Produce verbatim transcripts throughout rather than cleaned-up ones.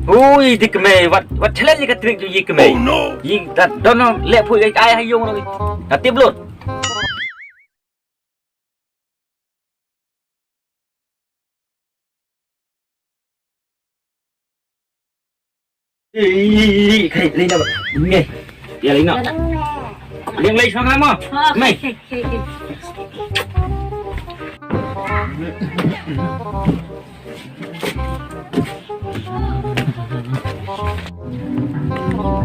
Ui, di kmie, wat, wat challenge ka trick ju yi kmie. Oh, no. Yi dat don leh phuh ai ha yung no. Ka tip lut. Ih, kai, lei na ba. Nge. Ya, lei na. Yang lei sama mo. Mai.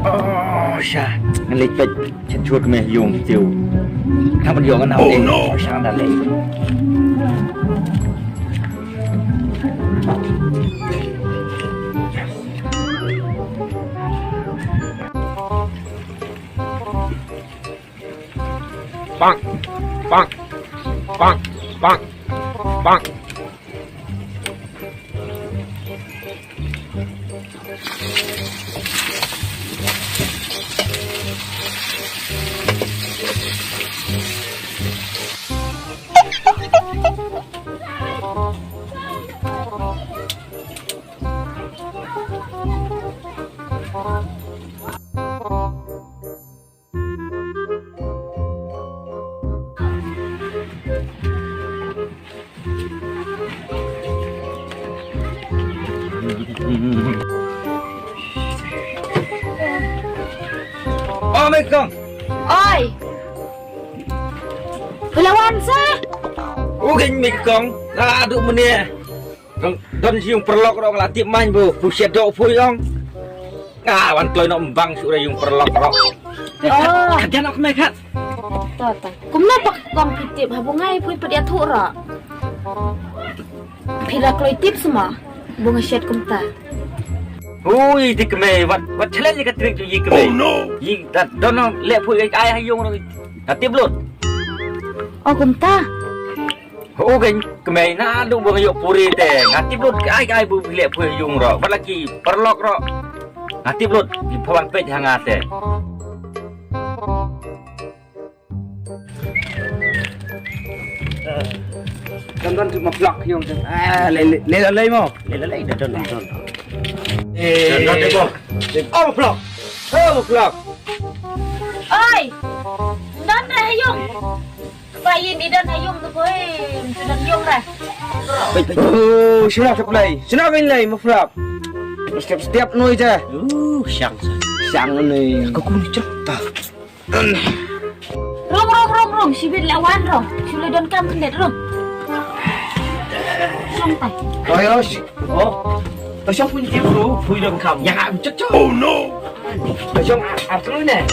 Oh, sha. Ngan leit peit. Chet chuh me yung tiu. Tang ban yung ngan. Oh, no. Sha ngan leit. Bang, bang, bang, bang, bang. Oh, Mei Kong. Oi. Phi la wan sa? U Geng Mei Kong. Aduh, mane. Don, don shi yung paralok ruh nga la tip man ba phu shet doh phu ïong. Nga wan kloi noh ym bang shuh re yung paralok ruh. Oh. Khat jan ok me khat. To, to. Kumno pat kong phi tip ha, ba nga ïa phu pat ïathuh ruh. Phi la kloi tip sma ba nga shet kumta. Ui, di kmie, wat, wat challenge ka trick ju yi kmie. Oh, no. Yi dat don leh phu ai ha yung ruh. Ka tip lut. Oh, kumta. Ho, Geng, kmie, naduh ba nga ïoh puri te nga tip lut, ai ai bu leh phu yung ruh, bad la ki paralok ruh. Nga tip lut, ki pha wan peit ha nga te. Don don tu ma phlok yung te. Ah, lei lei lei mo. Lei lei lei don don. Eh. Don don te mo. Oh, ma phlok. Oh, ma phlok. Oi. Don don yung. Ba ïa ni don ha yung tu poi, tu don yung ra. Oh, shuwa ka play. Shuwa ka play, ma phlok. Step step noi ja. Uh, shang. Shang noi. Ka kun chok ta. Rong rong rong rong, shibit la wan rong. Shu le don kam net rong. Shong tai. Oi, oi, shi-, oh. Ta shong pun kim ru, pui don kam. Ya, chok chok. Oh no. Ta shong a, a tru ne.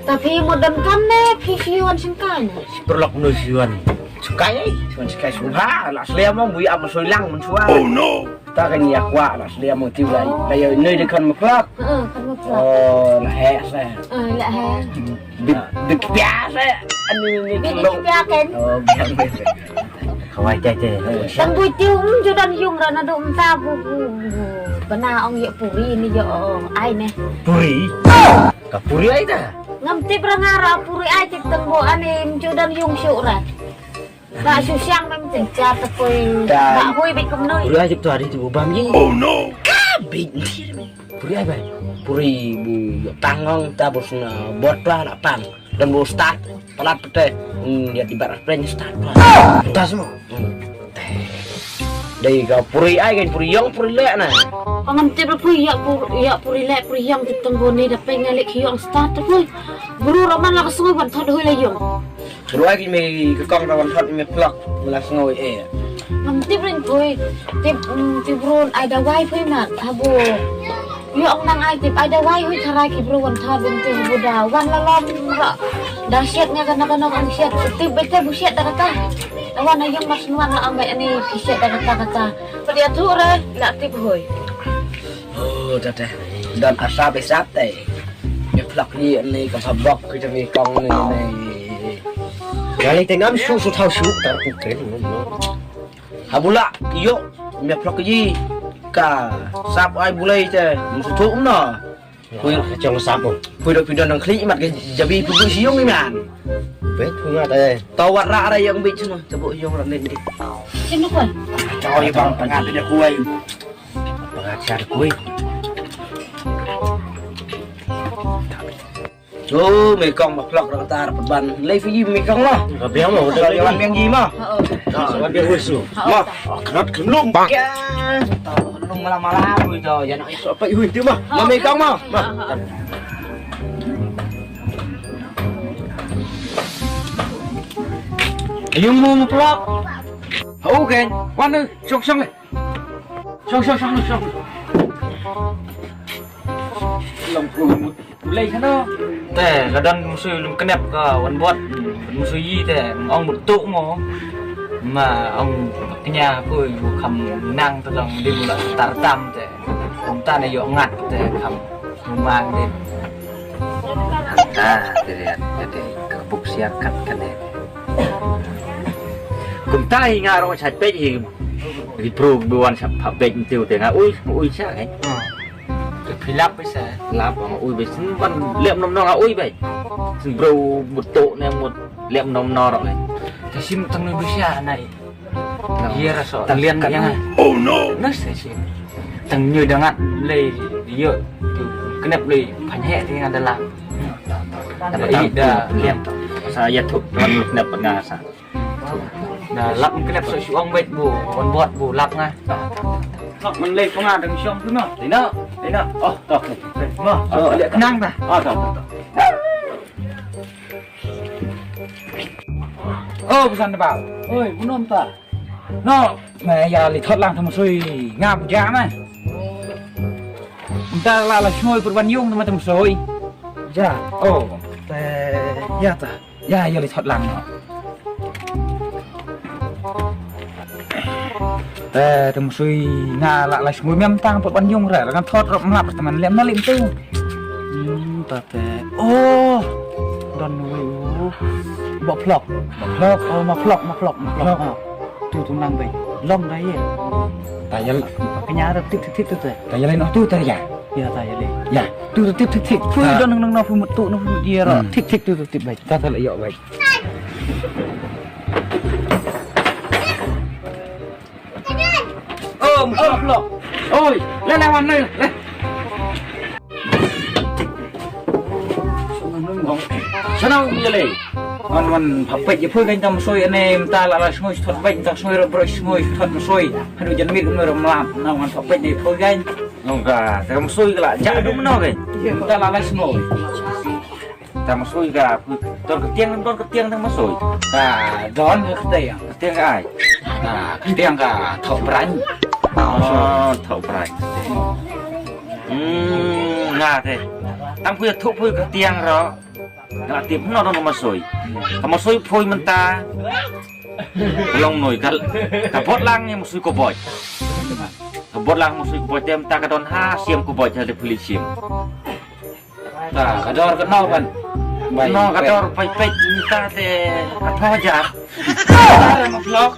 Ta phi mo don kam ne, phi shi wan shong kai ne. Perlok nu shi wan. Shong kai ai. Shi wan shong kai shong ha, la sle mo bui am soi lang mun shwa. Oh no. Ta kan ya kwa la sle mo tiu lai. La yo noi de kan ma phlok. Heeh, kan ma phlok. Oh, la he sa. Eh, la he. Bit, bit pia sa. Ani ni. Bit pia kan. Oh, biang bit. Khawai te te. Tang bui tiu, mm, ju don yung ra naduh mynta bu, bu, bu. Bana ong ïa puri ni ïa, oh, ai ne. Puri? Ka puri ai ta? Ngam tip ra nga ra puri ai tip tang bu ani, mm, ju don yung shu ra. Ba shu siang mem tin cha ta pui. Ba hui bit kum noi. Puri ai tip tu hari tu bu bam yi. Oh no. Ka bit ni. Puri ai bai. Puri bu tang ong ta bu sna bot pla la tang. Don bu start. Palat pete. Hmm, dia tiba ras pren start pla. Tas mo. Hmm. Dei ka puri ai kan puri yong puri lek na. Pangam tip la pui ya pur ya puri lek puri yong tip tang bu ni da peng lek yong start ta pui. Bru raman la ka sngui ban thot hui la yong. Ruai ki me ka kong rawan thot me plak me la sngoi eh. Ngam tip ring pui. Tip, mm, tip run ai dawai pui mat. Habo. Yo ong nang ai tip ai dawai hui tharai ki bru wan thot bun tip bu da. Wan la lom ra. Da shet nga kana kana ong shet. Tip bete bu shet da kata. Wan ayong mas nuan la ambai ani ki shet da kata kata. Padi atu re la tip hui. Oh, da da. Dan asap isap te. Ngi plak ni ni ka sabak ki jami kong ni ni. Kali te ngam shu shu thau shu tar ku kren ngam no. Ha bula yo me plak ji ka sap ai bulai te musu thuk no. Pui jong sap. Pui dok pidon dang khli mat ke jabi pui siung ni man. Bet pui mat eh. Tawat ra ra yang bit sino tebuk yung ra nen di. Sino ko? Tahu ya bang tengah tu dia kuai. Shar kui. Cho me kong ma plok ra tar ban. Lei fi me kong ma. Ka biang mo, ka biang ji ma. Ka biang usu. Ma, knot knum. Ya. Lum mala mala ui to ya na. So pa ui tu ma. Ma me kong ma. Ma. Yung mo ma plok. Hau ken. Wan shong shong le. Shong shong shong shong. Long ku mut. Ulei shano. Te ka don musuh lum knep ka wan bot. Musuh yi te ong bot tu mo. Ma ong kenya ku yu kham nang te long di bula tar tam te. Ong ta ne yo ngat te kham mang di. Ta te ya te ka buk siar kat kan de. Kumta hi nga rong sat peit hi. Ri pro bi wan sat pha peit ntiu te nga ui ui sa kai. Te philap sa. Lap nga ui be sin ban lem nom no nga ui be. Sin bro buto ne mut lem nom no ro kai. Te sim tang nu bi sa nai. Ye ra so tang lian yang. Oh no. Na se sim. Tang nyu dangat lei yo. Knep lei phan he te nga dalam. Ida lian. Sa ya tu tuan knep nga sa. Na lap klep sa shuang wet bu, wan bot bu lap nga. Lap man lei panga dang shong tu no. Ina, ina. Oh, to. Ma, oh, lek kenang ta. Oh, to, to, to. Oh, pesan ba. Oi, bunom ta. No, me ya li thot lang tu masui. Ngap ja ma. Nta la la sngoi pur ban yung tu ma tu masui. Ja. Oh, te ya ta. Ya, ya li thot lang no. Te te masui nga la la sngui mem tang pot ban yung ra, la thot rop mlap teman lem na lim tu. Hmm, ta te. Oh. Don wei u. Ba plok. Ba plok. Oh, ma plok, ma plok, ma plok. Tu tu nang bai. Long da ye. Ta ya la. Kenya ra tip tip tip tu te. Ta ya la no tu ta ya. Ya ta ya le. Ya. Tu tu tip tip tip. Pui don nang nang na pui mut tu na pui mut ye ra. Tip tip tu tu tip bai. Ta ta la yo bai. Oh, mlok. Oi, le le wan le. Sana ung ye le. Wan wan pha peit ye phu kan tam soi ne mta la la sngoi thot bai ta sngoi ro bro sngoi thot soi. Hadu jan mit kum ro mlap na wan pha peit ne phu kan. Nong ka ta kam soi ka la ja du mno kan. Ta la la sngoi. Ta masoi ka, don ka tiang, don ka tiang ta masoi. Ta don ka tiang. Ka tiang ka ai. Ta ka tiang ka thok brang. Oh, thok brang. Hmm, nga te. Tam pui thok pui ka tiang ro. Nga tip no don ka masoi. Ka masoi pui menta. Long noi ka, ka bot lang ni masoi ko boy. Ka bot lang masoi ko boy tem ta ka don ha siam ko boy ha de puli siam. Ta ka dor ka no kan. Bai no ka dor pai pai ta te ka tho ja. Are ma vlog.